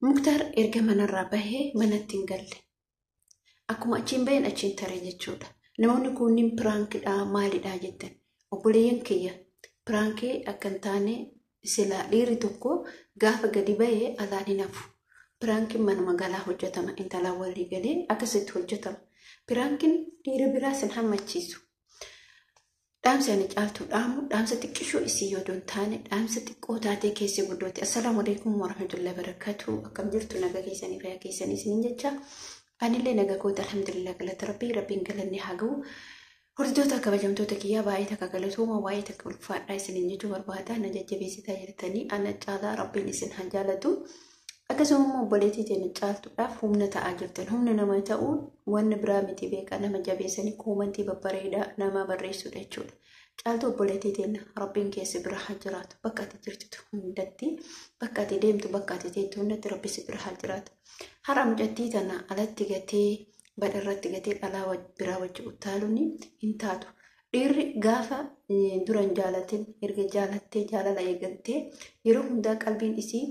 Muktaar erga manarraa bahee manatti hin galle. Akkuma achiin baheen achiin tare jechuudha. Namoonni kunniin piraankidhaa maalidhaa jettan. Obboleeyyan kiyya, piraankii akka hin taane silaa dhiirri tokko gaafa gadi bahee alaan hin hafu. Piraankiin manuma galaa hojjetama. Intalaan walii galee akkasitti hojjetama. Piraankiin dhiira biraas hin hammachiisu. Dhaamsi ani Caaltuu dhaamu dhaamsa xiqqishuu isii yoo hin taane, dhaamsa xiqqoo taatee keessi guddooti. Assalaamu alaikum warahmatullahi wabarakatuh. Akkam jirtu? Naga keessanii, fayyaa keessanii isiniin jecha. Anillee naga koota, alhamdulillah, galata Rabbii, Rabbiin galanni haa ga'u. Hordoftoota kabajamtoota kiyyaa, baay'ee takka galatooma, baay'ee takka ulfaadhaa isiniin jechuu barbaada. Na jajjabeessitaa jirtanii, ana caalaa Rabbiin isin haa jaalatu. Akkasuma immoo obboleettii teenya Caaltuudhaaf humna ta'aa jirtan. Humna nama ta'uun wanni biraa miti beekaa, nama jabeessanii koomantii babbareedaa nama barreessuudha jechuudha. Caaltuu obboleettii teenya, Rabbiin keessa bira haa jiraatu. Bakka ati jirtu hundatti, bakka ati deemtu, bakka ati teettu hundatti Rabbi si bira haa jiraatu. Har'a mucattii tana alatti gatee, badha irratti gatee dhalaa biraa wajji utaaluun hin taatu. Dhiirri gaafa duran jaalatin, erga jaalattee jaalala eegaltee, yeroo hundaa qalbiin isii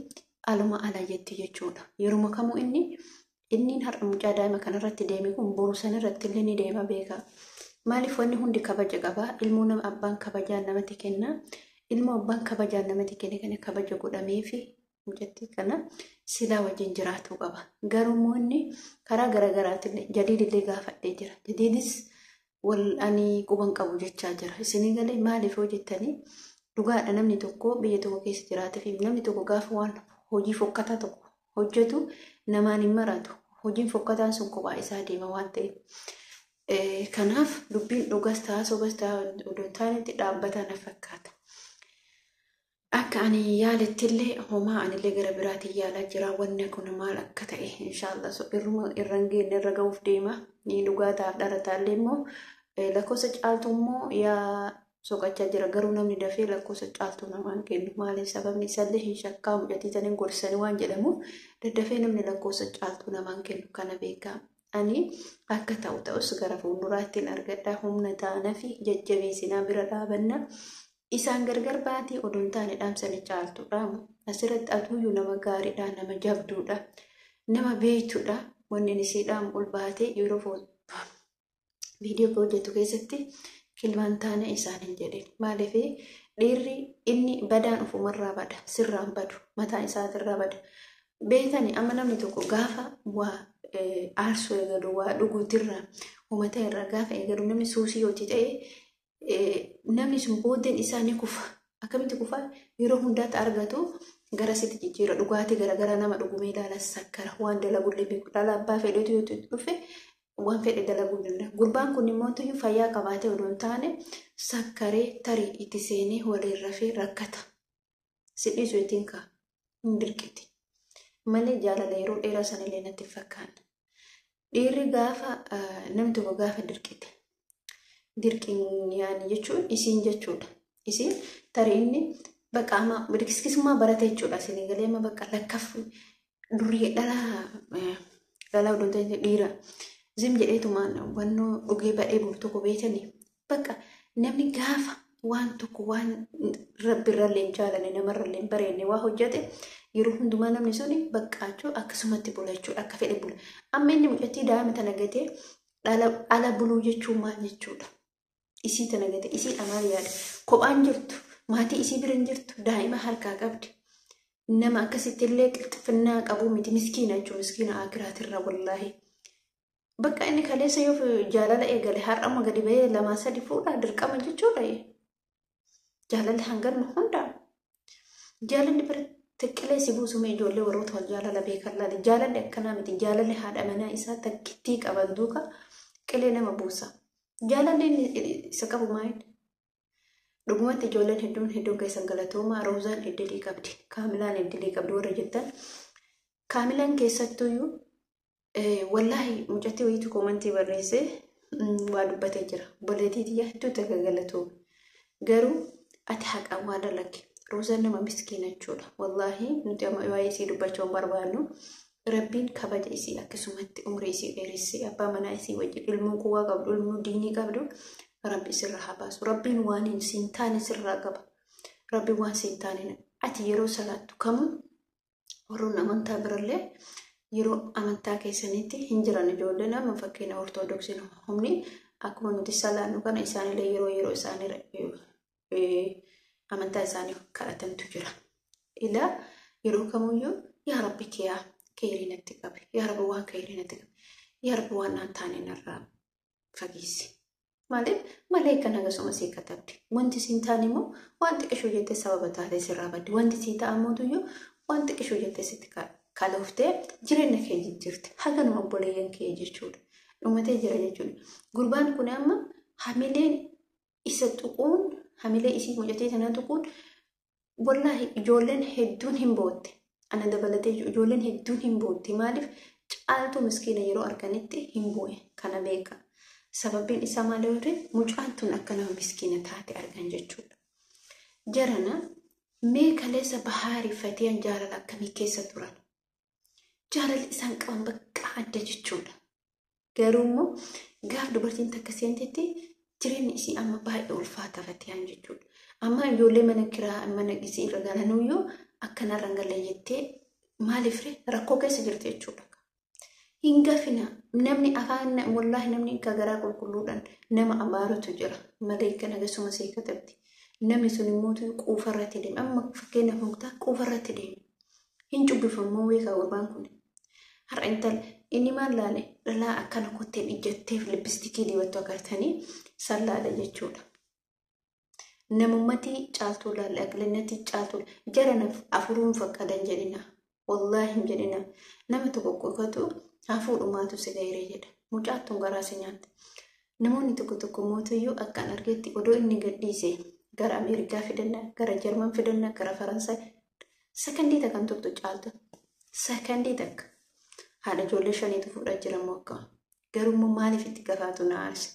aluma ala jetti jechuudha. Yeruma kamuu inni har'a mucaa daa'ima kanarratti deeme kun boru sanirratti illee ni deema beeka. Maaliif? Wanni hundi kabaja qaba. Ilmoo nama abbaan kabajaan namatti kenna. Ilmoo abbaan kabajaan namatti kenne kana kabaja godhameefi mucattii kana silaa wajjin jiraatuu qaba. Garuu immoo inni karaa garaagaraatiin Jadiidillee gaafadhee jira. Jadiidis wal ani quban qabu jechaa jira. Isinii galee? Maaliif hoo jettanii, dhugaadha, namni tokko biyya tokko keessa jiraatee fi namni tokko gaafa waan hojii fokkataa tokko hojjetu namaan hin maratu. Hojiin fokkataan sun kophaa isaa deema waan ta'eef. Kanaaf dubbiin dhugas ta'a sobas ta'a odoo taanetti dhaabbataa na fakkaata. Akka ani yaaletti illee homaa anillee gara biraatiin yaalaa jira. Wanni kun maal akka ta'e inshaallah irruma irra hin geenye irra ga'uuf deema. Ni dhugaa ta'aaf dhalataallee immoo lakkoofsa Caaltuu immoo yaa soqachaa jira. Garuu namni dafee lakkoofsa Caaltuu namaan kennu. Maaliif? Sababni isaallee hin shakkaa, mucatii taniin gorsanii waan jedhamuuf daddafee namni lakkoofsa Caaltuu namaan kennu, kana beekaa. Ani akka ta'u ta'us gara fuulduraattiin argadha. Humna taanaa fi jajjabeessinaa bira dhaabanna. Isaan gargar baatii odoo hin taane, dhaamsanii Caaltuudha. Asirratti atuyyuu nama gaariidha, nama jabduudha, nama beektuudha. Wanni inni sii dhaamu ol baatee yeroo viidiyoo hojjetu keessatti kilmaan taane isaan hin jedhin. Maaliif? Dhiirri inni badaan ofumarraa bada, sirraan badu, mataa isaatirraa bada. Beekani, amma namni tokko gaafa waa aarsuu eegalu, waa dhuguutirraa, uummata irraa gaafa eegalu, namni suusii yoo ta'e, namni sun booddeen isaa ni kufa. Akkamitti kufa? Yeroo hundaatti argatu gara sitti jijjiira, dhugaatii garaagaraa nama dhugumee ilaala, sakkara, waan dalagullee beeku, dhala abbaa fedhetu yoo dhufe waan fedhe dalaguu danda'a. Gurbaan kun immoo tuyyuu fayyaa qabaatee odoo hin taane sakkaree tarii itti seenee waliin rafee rakkata. Si dhiisu ittiin ka'a. Hin dirqiti. Malee jaalala yeroo dheeraa sanillee natti fakkaanna. Dhiirri gaafa namni tokko gaafa dirqite, dirqiin yaani jechuun isiin jechuudha. Isiin tarii inni bakka amma dirqisiisummaa barate jechuudha. Isin galee? Amma bakka lakkaf durii dhalaa dhalaa odoo hin ta'in dhiira zim jedheetumaan hubannoo dhugee badhee bulu tokko beekanii, bakka namni gaafa waan tokko, waan Rabbi irrallee hin jaalanne, namarrallee hin bareenne waa hojjete, yeroo hundumaa namni suni baqqaachuu akkasumatti bula jechuudha, akka fedhe bula. Amma inni mucattii daa'ima tana gatee ala buluu jechuun maal jechuudha? Isii tana gatee isii maal yaada? Kophaan jirtu, maatii isii bira hin jirtu, daa'ima harkaa qabdi. Nama akkasitti illee qilxifinnaa qabu miti, miskiina jechuun miskiina akiraatirra wallaahi. Bakka inni kaleessa yoo jaalala eegale, har'ama gadi bahee lamaa sadi fuudha dirqama jechuudha. Jaalalli hanganuma hundaa. Jaalalli bira xiqqilee si buusume, ijoollee warroota wal jaalala beekan laale. Jaalalli akkanaa miti. Jaalalli haadha manaa isaa takkittii qaban duuka qilee nama buusa. Jaalalli inni isa qabu maali? Dhugumatti ijoolleen hedduun hedduun keessan galatooma. Roozaan iddilii qabdi. Kaamilaan iddilii qabdi warra jettan. Kaamilaan keessattuyyuu wallaahi mucattii wayiitu koomantii barreessee waa dubbatee jira. Obboleettii tiyya, hedduu takka galatooma. Garuu ati haqaan waa dalage. Roozaan nama miskiina jechuudha. Wallaahi nuti amma waa'ee isii dubbachuu hin barbaannu. Rabbiin kabaja isii akkasumatti umrii isii dheeressee abbaa manaa isii wajjin ilmoo quwaa qabdu, ilmoo diinii qabdu Rabbi sirra haa baasu. Rabbiin waan hin siin taane sirraa qaba. Rabbiin waan siin taane, ati yeroo salaattu kamuu Warroonni amantaa birallee yeroo amantaa keessanitti hin jiran ijoolleen amma fakkeenya Ortodoksiin humni akkuma nuti salaannu kana isaanillee yeroo yeroo isaanii amantaa isaanii kadhatantu jira. Ilaa yeroo kamuyyuu yaa Rabbi kiyaa keerii natti qabe, yaa Rabbi waan keerii natti qabe, yaa Rabbi waan naan taane narraa fageessi. Maaliif maleekan akkasuma sii katabdi. Wanti siin taane immoo waan xiqqishuu jettee sababa taatee sirraa baddi. Wanti sii ta'amuutuyyuu waan xiqqishuu jettee sitti kalooftee jireenya kee jijjiirti. Haganuma obboleeyyan kee jechuudha. Dhumatee jira jechuudha. Gurbaan kun amma hamileen isa tuquun, hamilee isii mucatee sana tuquun, wallaahi ijoolleen hedduun hin bootte. Ana dabalatee ijoolleen hedduun hin bootte. Maaliif Caaltuu miskiina yeroo arganitti hin boo'e kana beeka. Sababbiin isaa maal yoo ta'e mucaan tun akka nama miskiina taate argan jechuudha. Jarana mee kaleessa Bahaarii Fatiyaan jaalala akkamii keessa turan? Jaalalli isaan qaban bakka adda jechuudha. Garuu immoo gaaf dubartiin takka seentetti jireenyi isii amma baay'ee ulfaata Fatiyaan jechuudha. Amma ijoollee mana kiraa mana isii irra galanuyyuu akkanarra hin galle jettee maaliif rakkoo keessa jirti jechuudha. Hin gafina namni afaan wallaahi namni akka garaa qulqulluudhaan nama abaarutu jira. Maleekan akkasuma sii katabdi. Namni sun immoo quufarratti deema. Amma fakkeenyaaf Muktaar quufarratti deema. Hin cubbifamu beekaa gurbaan kun. Har'a intal inni maal laale dhalaa akkana kotteen ijjatteef lippistikii dibattu agartanii san laale jechuudha. Namummatii Caaltuu laalle aqlinnatii Caaltuu jara afuruun faqqadan jedhina. Wallaahi hin jedhina. Nama tokko qofatu haa fuudhumaatu si gayree jedha. Mucaattuun garaa si nyaatte. Namoonni tokko tokko mootuyyuu akkan argetti odoo inni gadhiise gara Ameerikaa fidanna, gara Jarman fidanna, gara Faransaay. Sakandii takkan turtu Caaltu. Sakandii takka. Haadha ijoollee shaniitu fuudhaa jira moo akka. Garuu immoo maaliif itti gafaatu na aarse?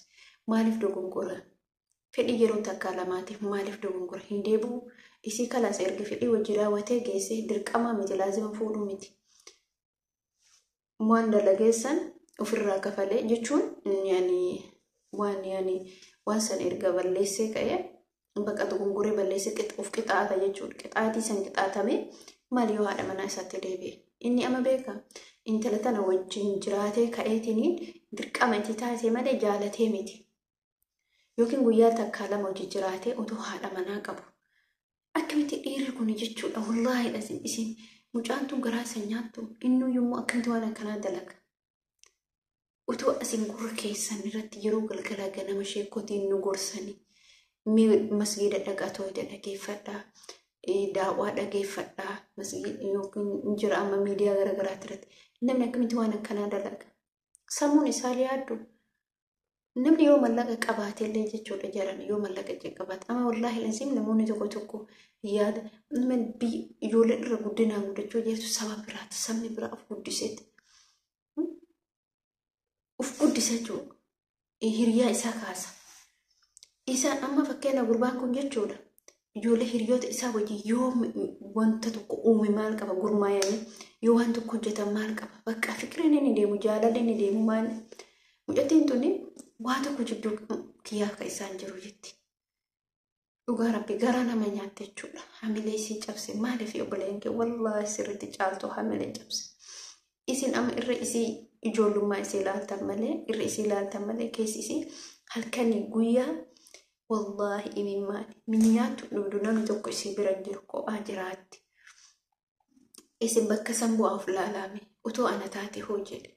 Maaliif dogongora? Fedhii yeroo takkaa lamaatiif maaliif dogongora hin deebi'u? Isii kalaas erga fedhii wajji raawwatee geessee dirqamaa miti, laazima fuudhuu miti. Waan dalageessan ofirraa kafalee jechuun yaani waan yaani waan san erga balleessee ka'ee bakka dogongoree balleessee of qixaata jechuudha. Qixaatii san qixaatamee maal yoo haadha manaa isaatti deebi'e. Inni amma beeka intala tana wajjin jiraatee ka'eetiniin dirqama itti taatee malee jaalatee miti. Yookiin guyyaa takkaa lama hojii jiraatee otoo haadha manaa qabu. Akkamitti dhiirri kun jechuudha wallaahi isin mucaan tun garaa isa nyaattu innuyyuu immoo akkamitti waan akkanaa dalaga. Utuu asin gurra keessan irratti yeroo galgalaa ganama sheekotiin nu gorsanii mee masgiida dhaqaa tooyida dhageeffadhaa daawwaa dhageeffadhaa masgiida yookiin jira amma miidiyaa garaagaraatti irratti namni akkamitti waan akkanaa dalaga. Sammuun isaa yaaddu. Namni yoo mallaqa qabaate illee jechuudha jaran yoo mallaqa qabaate amma wallaahi laziim namoonni tokko tokko yaada biyya ijoolleen irra guddinaan guddachuu jirtu saba biraati sabni biraa of guddiseeti of guddisa jechuudha hiriyaa isaa kaasa isaan amma fakkeenya gurbaan kun jechuudha ijoollee hiriyoota isaa wajjin yoo wanta tokko uume maal qaba gurmaayanii yoo waan tokko hojjetan maal qaba bakka fikiriin inni deemu jaalalli inni deemu maal mucattiin tuni waa tokko jidduu kiyyaaf ka isaan jiru jetti. Dhugaa Rabbi garaa nama nyaatte jechuudha. Hamilee isii cabse maaliif obboleen kee wallaahi sirriitti Caaltuu hamilee cabse. Isin amma irra isii ijoollummaa isii ilaaltan malee irra isii ilaaltan malee keessi isii halkanii guyyaa wallaahi imimmaani minyaattu dhugdu namni tokko isii bira hin jiru kophaa jiraatti. Isin bakka san bu'aa of laalaame utoo ana taate hoo jedhe.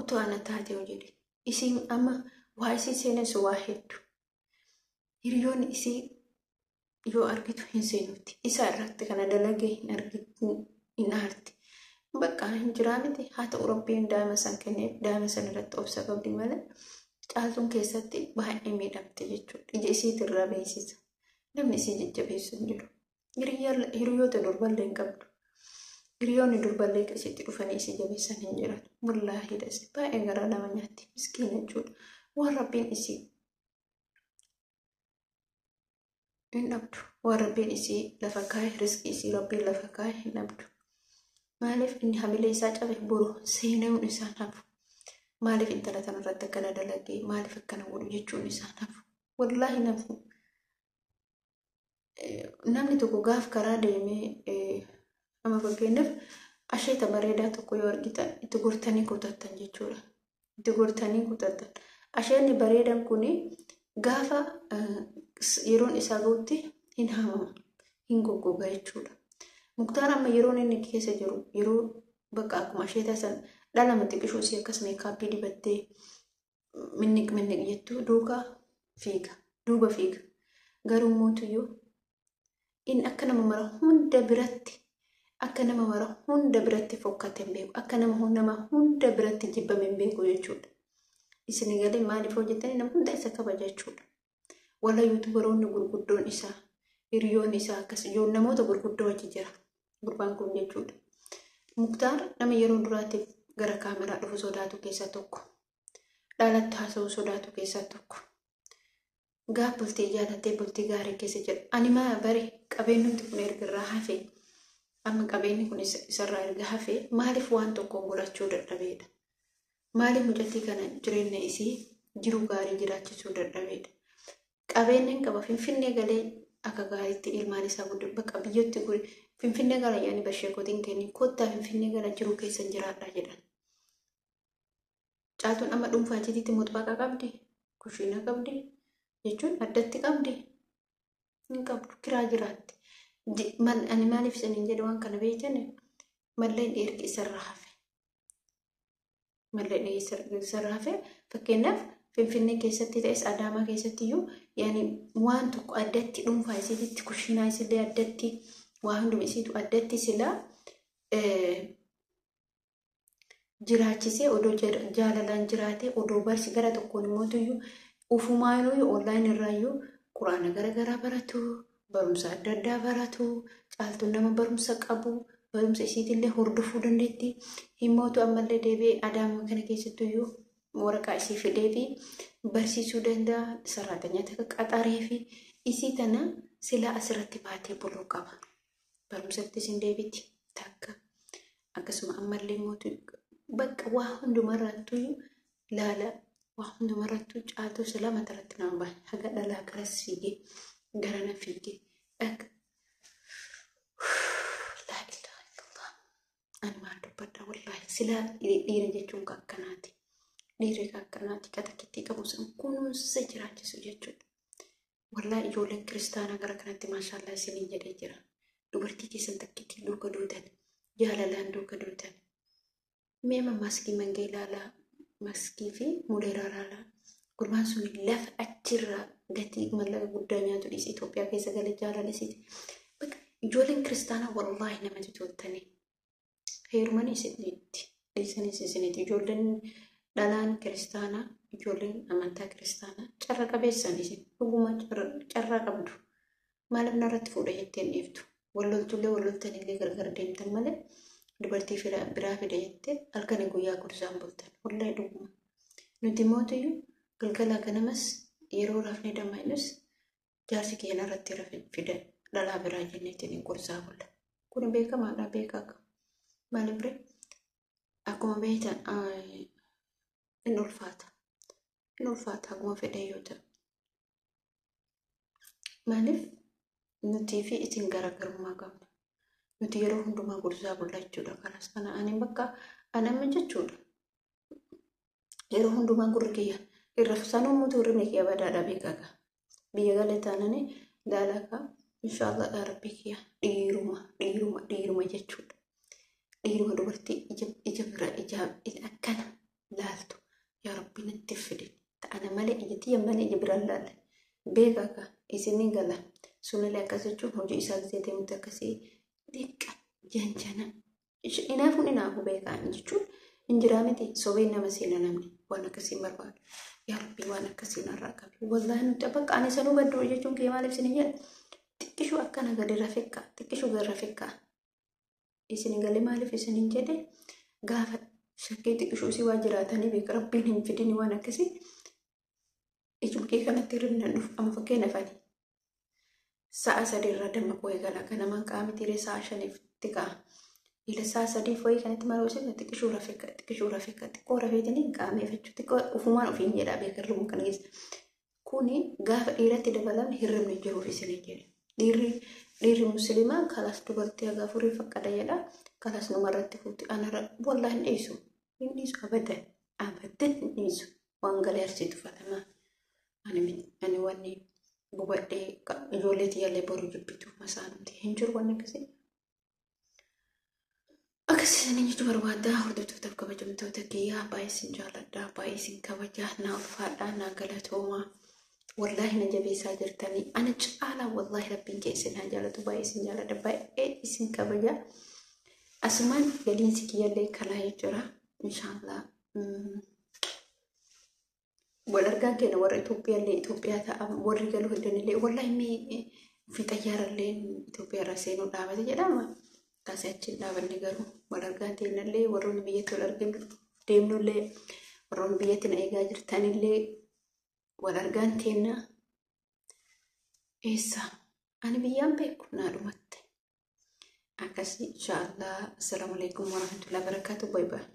Utoo ana taate hoo jedhe. Isiin amma waa isii seenessu waa heddu. Hiriyoonni isii yoo argitu hin seenutti. Isa irratti kana dalagee hin argitu hin aarti. Bakka hin jiraa miti haa ta'u Rabbiin daa'ima san kenneef daa'ima san irratti obsa qabdi malee Caaltuun keessatti baay'ee miidhamte jechuudha. Ija isiitirraa beeksisa. Namni isii jajjabeessu hin jiru. Hiriyoota durballee hin qabdu. Hiriyoonni durballee isitti dhufanii isii jabeessan hin jiran. Wallaahi dasi baay'ee garaa nama nyaatti. Miskiina jechuudha. Waan Rabbiin isii hin dhabdu. Waan Rabbiin isii lafa kaa'e riskii isii Rabbiin lafa kaa'e hin dhabdu. Maaliif inni hamilee isaa cabe boru seenuun isaan hafu. Maaliif intala tana irratti akkana dalagee maaliif akkana godhu jechuun isaan hafu. Wallaahi nafu. Namni tokko gaaf karaa deemee amma fakkeenyaaf Asheeta bareedaa tokko yoo argitan itti gortanii kutattan jechuudha. Itti gortanii kutattan. Asheenni bareedan kuni gaafa yeroon isaa gahutti hin haamama, hin goggoga jechuudha. Muktaar amma yeroon inni keessa jiru yeroo bakka akkuma asheeta san dhala xiqqishuu isii akkas meekaappii dibattee minniq minniq jettu duukaa fiiga, duuba fiiga. Garuu mootuyyuu inni akka nama mara hunda biratti akka nama mara hunda biratti fokkate hin beeku, akka nama hunda biratti jibbame hin beeku jechuudha. Isin galee maaliif hojjetanii nama hunda isa kabaja jechuudha. Wala yuutubaroonni gurguddoon isaa, hiriyoonni isaa akkas namoota gurguddoo wajji jira gurbaan kun jechuudha. Muktaar nama yeroo duraatiif gara kaameraa dhufu sodaatu keessaa tokko. Dhalatti haasa'uu sodaatu keessaa tokko. Gaaf bultii jaalatee bultii gaarii keessa jira. Ani maa bare qabeenyumti kun erga irraa hafe, amma qabeenyi kun isarraa erga hafe maaliif waan tokko godhachuu dadhabeedha? Maaliif mucattii kana jireenya isii jiruu gaarii jiraachisuu dadhabeedha? Qabeenyi hin qaba Finfinnee galee akka gaariitti ilmaan isaa guddaa bakka biyyatti Finfinnee gala yaani basheekotiin kenni kottaa Finfinnee gala jiruu keessan jiraadha jedhan. Caaltuun amma dhuunfaa achitti moxbaaqa qabdi, kushiina qabdi jechuun addatti qabdi. Hin qabdu, kiraa jiraatti. Ani maaliif isiniin jedhe waan kana beektan malleen ergi isarraa hafe. Malleen isarraa hafe fakkeenyaaf Finfinnee keessatti ta'es Adaamaa keessatti iyyuu yaani waan tokko addatti dhuunfaa isiitti kushiinaa isillee addatti waa hunduma isiitu addatti silaa jiraachisee odoo jaalalaan jiraatee odoo barsi gara tokkoon immoo ufumaanuu onlaayinii irraayyuu quraana garaagaraa baratu, barumsa adda addaa baratu, caaltuun nama barumsa qabu, barumsa isiitillee hordofuu dandeetti. Himmootu ammallee deebi'ee Adaamaa kana keessattuyyuu waraqaa isii fidee fi barsiisuu danda'a. Saraatanyaa takka qaxaree fi isii tana silaa asirratti baatee buluu qaba. Barumsatti isin deebiti takka. Akkasuma ammallee mootu bakka waa hundumarrattuyyuu laala waa hundumarrattuu caaltuu silaa matarratti nama bahe haga dhalaa garas fiigee garana fiigee akka laa ilaaha illallah. Ani maal dubbadha wallaahi silaa dhiira jechuun akkanaati. Dhiirri akkanaati katakittii qabu san kunuunsa jiraachisu jechuudha. Wallaahi ijoolleen kiristaanaa gara kanatti maashaallaa isiniin jedhee jira. Dubartii keessan takkittii duuka duutan, jaalalaan duuka duutan. Mi'a maskii mangee ilaalaa, maskii fi muleeraa ilaalaa. Gurbaan sun lafa achirraa gatii mallaqa guddaa nyaatu dhiise Itoophiyaa keessa galee jaalala isiiti. Bakka ijoolleen kiristaanaa wallaahi namatti toltanii. Heerumanii isinitti, dhiisanis isinitti. Ijoolleen dhalaan kiristaanaa, ijoolleen amantaa kiristaanaa carra qabeessan isin dhuguma carraa qabdu. Maaliif narratti fuudha jettee hin dhiiftu? Walloltullee walloltanillee gargar deemtan malee dubartii biraa fida jettee halkanii guyyaa gursaan bultan. Wallaahi dhuguma. Nuti mootiyyuu galgala ganamas yeroo rafnee dammaqnus jaarsi keenya irratti fida dhalaa biraa jenneetiin hin gorsaa bulla. Kun beekamaadha beekaa qaba. Maaliif ree? Akkuma beektan hin ulfaata. Hin ulfaata akkuma fedhe yoo ta'u. Maaliif nutii fi isin garaagarummaa qabna. Nuti yeroo hundumaa gorsaa bulla jechuudha. Kanas kana ani bakka ani amma jechuudha. Yeroo hundumaa gurri kiyya irra sanuu mutuu hirribni kiyya badaadha beekaa. Biyya galee taananii daalakaa inshaallah yaa rabbi kiyya dhiiruma dhiiruma dhiiruma jechuudha. Dhiiruma dubartii ija bira ija akkana laaltu yaa rabbi natti fide ta'ana malee ija tiyya malee ija biraan laalle beekaa isinii gala sunillee akkas jechuun hojii isaa gisee deemtu akkasii xiqqa janjana inaafuun inaafu beekaa jechuun injiraa miti sobeen nama seena namni waan akkasii barbaadu. Yaa rabbi waan akkasii narraa qabi. Wallaahi nuti bakka ani sanuu badduu jechuun kee maaliif isin jedha xiqqishuu akkana gadi rafekka xiqqishuu gadi rafekka. Isin galee maaliif isin jedhe gaafa shakkii xiqqishuu isii waa jiraatanii beeka rabbiin hin fidini waan akkasii ijumkee kanatti hirribni dhufu amma fakkeenyaaf ani sa'a sadii irraa dammaquu eegala ganamaan qaama tiiree sa'a shaniitti ka'a. Ila sa'a sadii foyii kanatti maal hojjeta xiqqishuu rafekka xiqqishuu rafekka xiqqoo rafeetanii qaama ifachuu xiqqoo ufumaan ofiin jedha beeka hirribu kana keessa. Kuni gaafa dhiiratti dabalame hirribni jiruuf isin jedhe. Dhiirri musliimaa kalaas dubartii haga afurii faqqada jedha. Kalas numarratti fuuti anarra wallaahi hin dhiisu. Hin dhiisu abadan. Abadan hin dhiisu. Waan galee arsii tuffatamaa. Ani wanni gubadhee ijoollee tiyyaallee boru jibbitu masaanumti hin jiru wanni akkasii. Akkasii isiniin jechuu barbaada. Hordoftootaaf kabajamtoota kiyyaa, baay'ee isin jaalladha. Baay'ee isin kabaja. Naa ulfaadha. Naa galatoomaa. Wallaahi na jabeessaa jirtanii. Ana caalaa wallaahi rabbiin kee isin haa jaalatu. Baay'ee isin jaalladha. Baay'ee isin kabaja. Asumaan galiinsi kiyyallee kalaa jira. Inshaallah. Wal argaan keenya warra Itoophiyaallee Itoophiyaa ta'a, warri galuu heddanillee wallaahi mee ofii xayyaarallee Itoophiyaa irraa seenuu dhaabate jedhama. Kaasee achi hin dhaabanne, garuu wal argaan teenyallee warroonni biyyatti wal arginu deemnullee, warroonni biyyatti na eegaa jirtanillee wal argaan teenya. Eessa ani biyyaan beeku naa dhumatte. Akkasii inshaallah. Assalaamu alaikum warahmatullahi wabarakatuh. Bye bye.